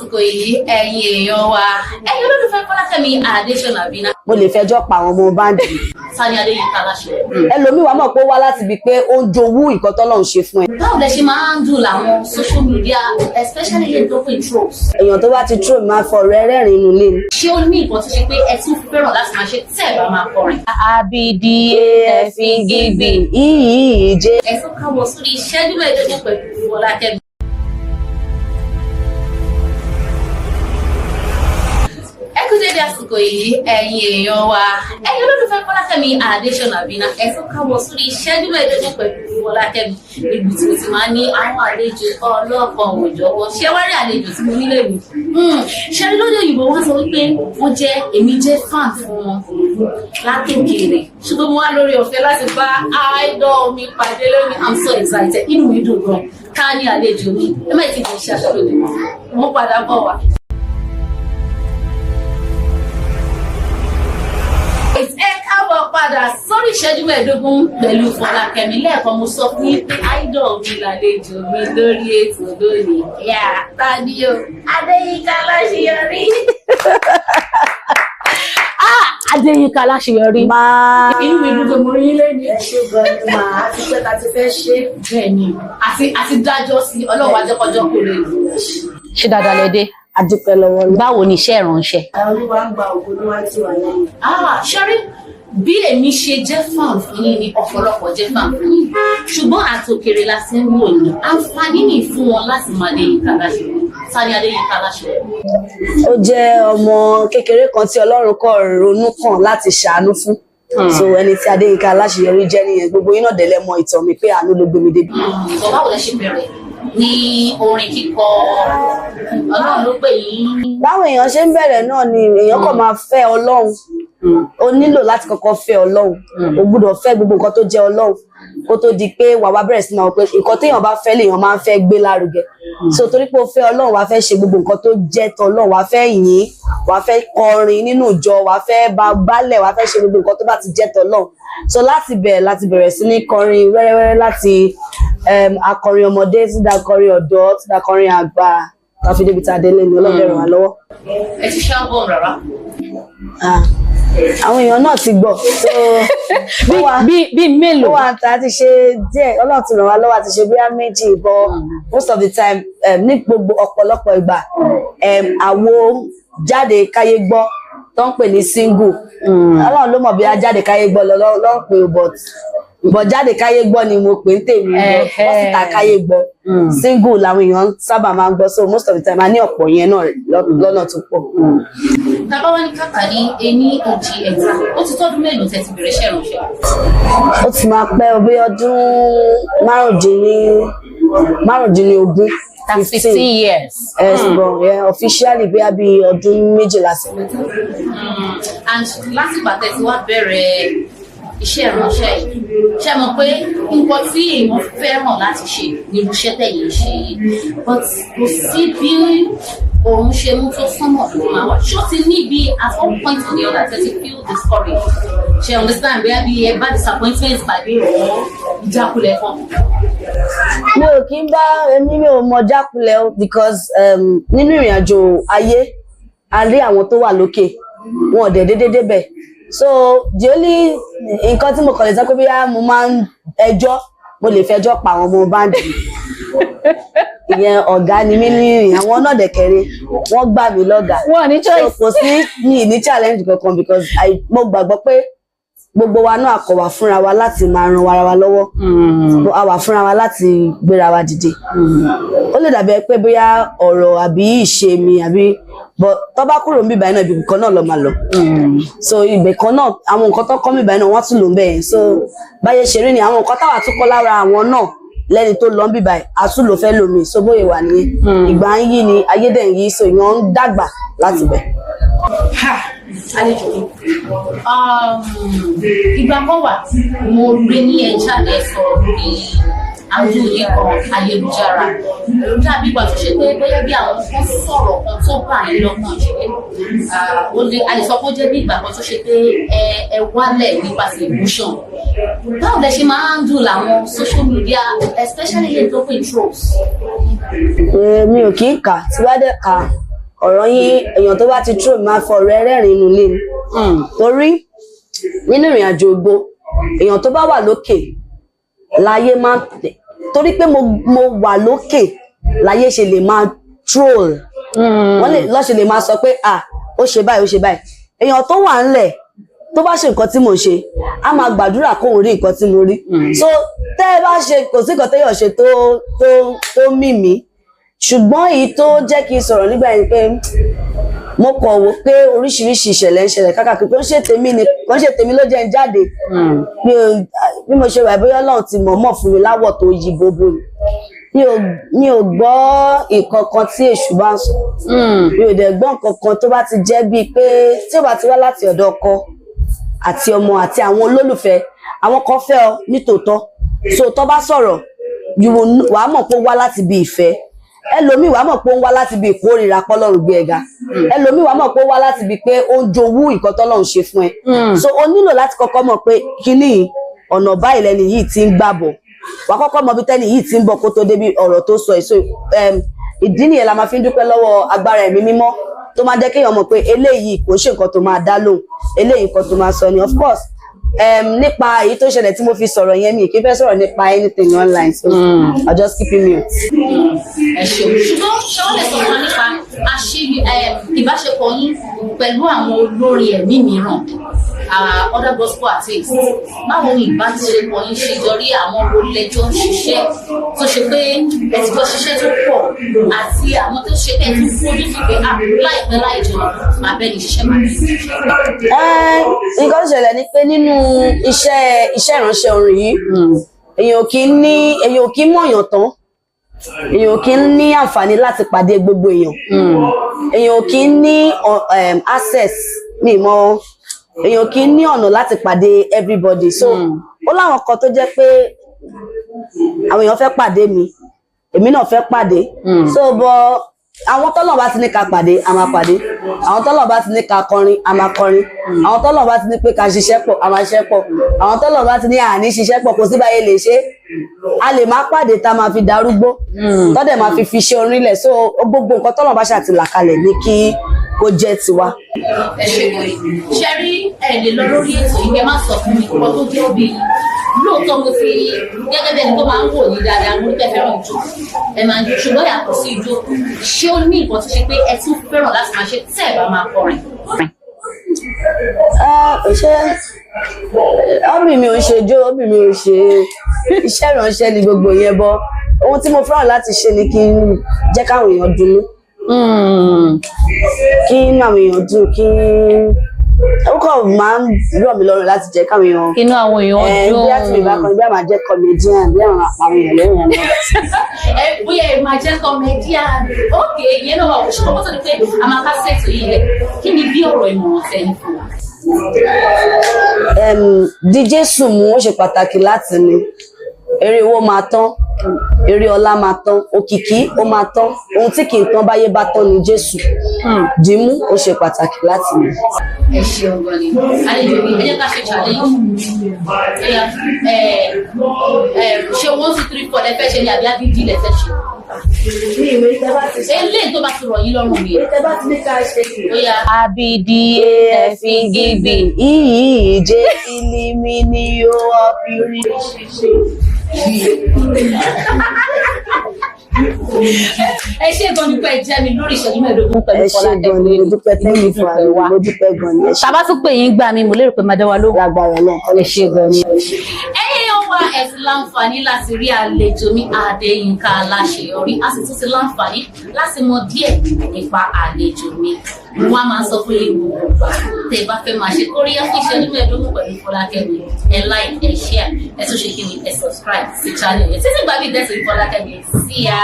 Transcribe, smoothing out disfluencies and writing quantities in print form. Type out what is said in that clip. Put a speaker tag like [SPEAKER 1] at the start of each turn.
[SPEAKER 1] Àsìkò yìí, ẹ̀yin èèyàn wa, ẹ̀yin olólùfẹ́ Fọlákẹ́mi Adéṣọ̀nà Bínà.
[SPEAKER 2] Mo lè fẹjọ́ pa àwọn ọmọ band.
[SPEAKER 1] Sani Adéyínká Aláṣẹ.
[SPEAKER 2] Ẹlòmíì wàá mọ̀ pé ó wá láti ibi pé ó ń jowú nǹkan tọ́lọ́run ṣe fún ẹ.
[SPEAKER 1] Báwo lẹ ṣe máa ń dùn làwọn social media, especially lè tó pé trolls?
[SPEAKER 2] Èèyàn tó bá ti troll máa fọ ọ̀rẹ́ rẹ́rìn inú ilé ni.
[SPEAKER 1] Ṣé ó ní nǹkan tó ṣe pé ẹ tún fẹ́ràn láti máa ṣe tẹ́ ẹ bá máa kọrin?
[SPEAKER 2] A B D A F G B E E J.
[SPEAKER 1] Ẹ tún káwọ́ sórí ìṣẹ́jú 15 pẹ̀lú Fọlákẹ́mi. Ẹ kú dédé àsìkò yìí, ẹ̀yin èèyàn wa, ẹ̀yin olólùfẹ́ Fọlákẹ́mi Adéṣọ̀nà Bínà. Ẹ tún káwọ́ sórí ìṣẹ́jú 15 pẹ̀lú Fọlákẹ́mi, níbi tí mo ti máa ń ní àwọn àlejò ọlọ́kan òjọ̀wọ́. Ṣé wá rí àlejò tí mo nílé mi? Ṣe rí lóde òyìnbó, wọ́n sọ wípé wọ́n jẹ́, èmi jẹ́ fan fún wọn látòkèèrè, ṣùgbọ́n mo wá lórí ọ̀fẹ́ láti bá idol mi pàdé lónìí. I'm so excited, inú mi dùn gan. Ká ní àlejò mi, ẹ má ti fi ṣe aṣọ lónìí, mo padà bọ̀ wá. Ẹ káàbọ̀ padà sórí ìṣẹ́jú 15 pẹ̀lú Fọlákẹ́mi. Lẹ́ẹ̀kan mo sọ fún yín pé idol mi làlejò mi lórí ètò lónìí. Yà tani o? Adéyínká Aláṣeyọrí. Ah, Adéyínká Aláṣeyọrí.
[SPEAKER 2] Máa.
[SPEAKER 1] Inú mi dùn pé mo rí yín lẹ́nu.
[SPEAKER 2] Ẹ ṣe gan ni màá ti pẹ́ ta ti fẹ́ ṣe.
[SPEAKER 1] Bẹ́ẹ̀ ni, àti dájọ́ sí ọlọ́wọ́ ajẹ́kọjọ́ kò lè. Ṣé dáadáa lẹ dé?
[SPEAKER 2] A dúpẹ́ lọ́wọ́ lọ.
[SPEAKER 1] Báwo ni iṣẹ́ ìránṣẹ́?
[SPEAKER 2] Olúwa ń gba ògo níwájú wa lẹ́yìn.
[SPEAKER 1] Ah, ṣẹ́rí bí èmi ṣe jẹ́ fan fún yín ni ọ̀pọ̀lọpọ̀ jẹ́ fan fún yín, ṣùgbọ́n àtòkèrè la ti ń wò yín. Àǹfààní ní fún wọn láti máa Adéyínká Aláṣeyọrí. Sani Adéyínká Aláṣeyọrí?
[SPEAKER 2] Ó jẹ́ ọmọ kékeré kan tí Ọlọ́run kọ̀ ronú kàn láti ṣàánú fún. So ẹni tí Adéyínká Aláṣeyọrí jẹ́ nìyẹn. Gbogbo yín náà dẹ̀lẹ́ mọ ìtàn mi pé àánú ló gbé mi débi.
[SPEAKER 1] Bọ̀ báwo lẹ ṣe bẹ̀rẹ̀ ní orin kíkọ? Ọlọ́run ló pè yín?
[SPEAKER 2] Báwọn èèyàn ṣe ń bẹ̀rẹ̀ náà ni èèyàn kàn máa fẹ́ Ọlọ́run. O nílò láti kọ́kọ́ fẹ́ Ọlọ́run. O gbúdọ̀ fẹ́ gbogbo nǹkan tó jẹ́ Ọlọ́run kó tó di pé wàá wá bẹ̀rẹ̀ sí máa wọ pé nǹkan téèyàn bá fẹ́ lèèyàn máa ń fẹ́ gbé lárugẹ. So torí pé o fẹ́ Ọlọ́run, wàá fẹ́ ṣe gbogbo nǹkan tó jẹ́ tọlọ́run, wàá fẹ́ yìn, wàá fẹ́ kọrin nínú ìjọ, wàá fẹ́ bá gbálẹ̀, wàá fẹ́ ṣe gbogbo nǹkan tó bá ti jẹ́ tọlọ́run. So láti bẹ̀rẹ̀ sí ní kọrin wẹ́rẹ́wẹ́rẹ́, láti akọrin ọmọdé tí da kọrin ọ̀dọ́ tí da kọrin àgbà, tá a fi débi tá a délé ní. Ọlọ́run ràn wá lọ́wọ́.
[SPEAKER 1] Ẹ ti ṣe album rárá?
[SPEAKER 2] Ah, àwọn èèyàn náà ti gbọ́, so ó wà
[SPEAKER 1] Bí mélòó?
[SPEAKER 2] Ó wà tá a ti ṣe díẹ̀. Ọlọ́run ti ràn wá lọ́wọ́, àti ṣe bíi méjì, but most of the time, ní gbogbo ọ̀pọ̀lọpọ̀ ìgbà, àwo jáde káyé gbọ́ tó ń pè ní single. Ọlọ́run ló mọ̀ bí a jáde káyé gbọ́ lọ lọ́ ń pè ó, but jáde káyé gbọ́ ni mo pè ń tèmi, wọ́n sì ta káyé gbọ́. Single làwọn èèyàn sábà máa ń gbọ́, so most of the time a ní ọ̀pọ̀ yẹn náà lọ́nà tó pọ̀.
[SPEAKER 1] Tàbá wá ní kàkà ní ení, èjì, ẹ̀ta, ó ti tọ́dún mélòó tẹ́ ti bẹ̀rẹ̀ iṣẹ́ ìránṣẹ́?
[SPEAKER 2] Ó ti máa pẹ́ bí ọdún 15.
[SPEAKER 1] That's 15 years.
[SPEAKER 2] Yes, but yeah, officially bí i ọdún 12 sí.
[SPEAKER 1] And látìgbà tẹ́ ti wá bẹ̀rẹ̀ iṣẹ́ ìránṣẹ́ yìí, ṣe mọ̀ pé nǹkan tí èèyàn fẹ́ràn láti ṣe ní irú iṣẹ́ tẹ̀yìn ṣe yìí, but kò sí bí òun ṣe mú tó sánmọ̀ ló máa wà. Ṣó ti ní bí at one point or the other tẹ́ ti feel discouraged? Ṣe understand, bóyá bí ẹ bá disappointment pàdé ọ̀ ìjákulẹ̀ kan?
[SPEAKER 2] Mi ò kí ń bá èmi, mi ò mọ jákulẹ̀ o, because nínú ìrìn àjò ayé, a rí àwọn tó wà lókè, wọn ò dẹ̀ déédéé débẹ̀. So the only nǹkan tí mo kàn lè sọ pé bóyá mo máa ń ẹjọ́, mo lè fẹjọ́ pa àwọn ọmọ band. Ìyẹn ọ̀gá ni mí ní ìrìn àwọn náà dẹ̀kẹ̀rẹ̀, wọ́n gbà mí lọ́gàá.
[SPEAKER 1] Wọn ní.
[SPEAKER 2] So kò sí mi ní challenge kankan, because mo gbàgbọ́ pé gbogbo wa náà kọ̀ wá fúnra wa láti máa ran ara wa lọ́wọ́. A wà fúnra wa láti gbéra wa dìde. Ó lè dàbí ẹ pé bóyá ọ̀rọ̀ àbí ìṣe mi àbí, but tó bá kúrò níbí báyìí náà, ibì kan náà lọ máa lọ. So ibì kan náà, àwọn nǹkan tó kọ́ mi báyìí náà, wọ́n tún lò ń bẹ̀ yẹn. So báyé ṣe rí ni àwọn nǹkan táwa tún kọ́ lára àwọn náà lẹ́ni tó lọ ń bì báyìí, àtúnlò fẹ́ lómi. So bóyá wà nìyẹn, ìgbà ń yí ni, ayé dẹ̀ ń yí, so ìyẹn ń dàgbà láti bẹ̀.
[SPEAKER 1] Ha, àlejò mi, ìgbà kan wà mo rí ní ẹ jáde sọ̀rọ̀ lórí àjòyè kan ayélujára. Ó dàbí ìgbà tó ṣe pé bóyá bí àwọn kan sọ̀rọ̀ kan tó bà yín lọ́kàn jẹ́. Ah, ó lè a lè sọ pé ó jẹ́ bí ìgbà kan tó ṣe pé ẹ wálẹ̀ nípasẹ̀ emotion. Báwo lẹ ṣe máa ń dùn làwọn social media, especially lè tó pé trolls?
[SPEAKER 2] Mi ò kí ń kà, tí bá dẹ̀ kà Ọ̀rọ̀ yín, èèyàn tó bá ti troll mi, máa fọ ọ̀rọ̀ ẹlẹ́rìn inú ilé ni, torí nínú ìrìn àjò ògo, èèyàn tó bá wà lókè láyé máa ń tẹ̀. Torí pé mo wà lókè láyé ṣe lè máa troll, wọ́n lè lọ́ṣẹ̀ lè máa sọ pé, "Ah, ó ṣe báyìí, ó ṣe báyìí." Èèyàn tó wà ńlẹ̀, tó bá ṣe nǹkan tí mo ṣe, á máa gbàdúrà kóun rí nǹkan tí mo rí. So tẹ́ ẹ bá ṣe, kò sí nǹkan téèyàn ṣe tó mì mí. Ṣùgbọ́n èyí tó jẹ́ kí n sọ̀rọ̀ nígbà yẹn pé mo kọ̀ wò pé oríṣiríṣi ìṣẹ̀lẹ̀ ń ṣẹlẹ̀ káàkiri, kò ń ṣe tèmi ni, kò ń ṣe tèmi ló jẹ́ ń jáde. Mi ò, bí mo ṣe wà, bóyá Ọlọ́run ti mọ̀ọ́mọ̀ fún mi láwọ̀ tó yí bóbó ni. Mi ò gbọ́ nǹkan kan tí èṣù bá ń sọ. Mi ò dẹ̀ gbọ́ nǹkan kan tó bá ti jẹ́ bíi pé tí ó bá ti wá láti ọ̀dọ̀ ọkọ àti ọmọ àti àwọn olólùfẹ́. Àwọn kan fẹ́ ọ nítòótọ́, so tó bá sọ̀rọ̀, you will wàá mọ̀ pé ó wá láti ibi ìfẹ́. Ẹlòmíì, wàá mọ̀ pé ó ń wá láti ibi ìkórìíra pọ́lọ́run gbé ẹ ga. Ẹlòmíì, wàá mọ̀ pé ó wá láti ibi pé ó ń jowú nǹkan tọ́lọ́run ṣe fún ẹ. So o nílò láti kọ́kọ́ mọ̀ pé kíní yìí, ọ̀nà báyìí lẹni yìí ti ń gbà bọ̀. Wàá kọ́kọ́ mọ̀ bí tẹ́ni yìí ti ń bọ̀ kó tó débi ọ̀rọ̀ tó sọ yìí. So ìdí nìyẹn la máa fi ń dúpẹ́ lọ́wọ́ agbára Ẹ̀mí Mímọ́ tó máa jẹ́ kéèyàn mọ̀ pé eléyìí kò ṣe nǹkan tó máa dá lóhùn, eléyìí nǹkan tó máa sọ ni. Of course, nípa èyí tó ṣẹlẹ̀ tí mo fi sọ̀rọ̀ yẹn, mi kì í fẹ́ sọ̀rọ̀ nípa anything online, so I'll just keep it mute.
[SPEAKER 1] Ẹ ṣeun. Ṣùgbọ́n ṣé wọ́n lè sọ fún wa nípa àṣírí ìbáṣepọ̀ yín pẹ̀lú àwọn olórin ẹ̀mí mìíràn, other gospel artists? Báwo ni ìbáṣepọ̀ yín ṣe yọrí? Àwọn wo lẹjọ́ ń ṣiṣẹ́ tó ṣe pé ẹ ti jọ ṣiṣẹ́ tó pọ̀, àti àwọn tó ṣe pé ẹ ti fojú sí pé, ah, láìpẹ́ láì jìnnà, máa bẹ́ẹ̀ ni ṣiṣẹ́, máa bẹ́ẹ̀ ni ṣiṣẹ́?
[SPEAKER 2] Nǹkan tó ṣẹlẹ̀ ni pé nínú iṣẹ́ ìránṣẹ́ orin yìí, èèyàn ò kí ń mọ̀yàn tán. Èèyàn ò kí ń ní àǹfààní láti pàdé gbogbo èèyàn. Èèyàn ò kí ń ní access, mi mọ, èèyàn ò kí ń ní ọ̀nà láti pàdé everybody. So ó láwọn kan tó jẹ́ pé àwọn èèyàn fẹ́ pàdé mi, èmi náà fẹ́ pàdé. So bọ àwọn tọ́lọ̀ bá ti ní ká pàdé, a máa pàdé. Àwọn tọ́lọ̀ bá ti ní ká kọrin, a máa kọrin. Àwọn tọ́lọ̀ bá ti ní pé ká ṣiṣẹ́ pọ̀, a máa ṣiṣẹ́ pọ̀. Àwọn tọ́lọ̀ bá ti ní àní ṣiṣẹ́ pọ̀, kò sí báyé lè ṣe, a lè má pàdé tá a máa fi darúgbó, tọ́dẹ̀ máa fi ṣe orílẹ̀. So gbogbo nǹkan tọ́lọ̀ bá ṣàti là kalẹ̀ ní kí kó jẹ́ tiwa.
[SPEAKER 1] Ẹ ṣe gan ni. Ṣe rí, ẹ lè lọ lórí ètò yìí kẹ má sọ fún mi nǹkan tó jẹ́ òbí yín. Lóòótọ́, mo ti gẹ́gẹ́ bí ẹni tó máa ń wò ní dáadáa, mo ní pẹ́ fẹ́ràn ijó, ẹ máa ń jó. Ṣùgbọ́n yàtọ̀ sí ijó, ṣé ó ní nǹkan tó ṣe pé ẹ tún fẹ́ràn láti máa ṣe tẹ́ ẹ bá máa kọrin?
[SPEAKER 2] Ah, ṣé hobby mi ò ń ṣe jó, hobby mi ò ń ṣe iṣẹ́ ìránṣẹ́ ni gbogbo yẹn bọ́. Ohun tí mo fẹ́ràn láti ṣe ni kí n jẹ́ káwọn èèyàn dunnú, kí inú àwọn èèyàn dùn, kí ó kàn máa ń rọ̀ mí lọ́rùn láti jẹ́ káwọn èèyàn
[SPEAKER 1] Inú àwọn èèyàn dùn.
[SPEAKER 2] Bí àti mi bá kan, bí àwọn jẹ́ comedian, bí àwọn àwọn èèyàn lẹ́yìn náà.
[SPEAKER 1] Ẹ bóyá ẹ máa jẹ́ comedian. Ok, ìyẹn náà wà. Ṣùgbọ́n kó tó di pé a máa ká ṣètò yìí lẹ̀, kí ni bí ọ̀rọ̀ ìmọ̀ràn tẹ̀yìn fún wa?
[SPEAKER 2] Di Jésù mú, ó ṣe pàtàkì láti ní. Eré owó máa tán, eré ọlá máa tán, òkìkí ó máa tán. Ohun tí kì í tán báyé bá tán ni Jésù. Dìímú, ó ṣe pàtàkì láti ní.
[SPEAKER 1] Ẹ ṣeun gan ni, àlejò mi. Ẹ jẹ́ ká ṣe challenge. Ẹ ẹ ẹ ṣe one two three four lẹ fẹ́ ṣe ni, àbí abídí lẹ fẹ́ ṣe?
[SPEAKER 2] Ní ìwé tẹ bá ti
[SPEAKER 1] Eléyìí tó bá ti rọ̀ yín lọ́rùn ni.
[SPEAKER 2] Tẹ bá ti ní ká ṣe.
[SPEAKER 1] Ó yá, abidi
[SPEAKER 2] A F G B E E J I L M N O P R.
[SPEAKER 1] Ẹ ṣe gan ni pé ẹ jẹ́ mi lórí ìṣẹ́jú 15 pẹ̀lú
[SPEAKER 2] Ẹ ṣé gan ni, mo dúpẹ́. Thank you for having me. Mo dúpẹ́ gan ni, ẹ ṣé.
[SPEAKER 1] Tàbá tún pè yín gbà mí, mo lérò pé máa dá wa lóhùn.
[SPEAKER 2] Lágbára náà.
[SPEAKER 1] Ẹ ṣé gan ni. Ẹ̀yin èèyàn wa, ẹ ti láǹfààní láti rí àlejò mi, Adéyínká Aláṣeyọrí. A sì tún ti láǹfààní láti mọ díẹ̀ nípa àlejò mi. Mo wá máa ń sọ fún yín gbogbo ìgbà, tẹ́ ẹ bá fẹ́ máa ṣe kóríyá fún ìṣẹ́jú 15 pẹ̀lú Fọlákẹ́mi, ẹ like, ẹ share, ẹ tún ṣe kí ni, ẹ subscribe sí channel yẹn. Títí gbàgbé ìdẹ́sẹ̀ Fọlákẹ́mi, sí ya.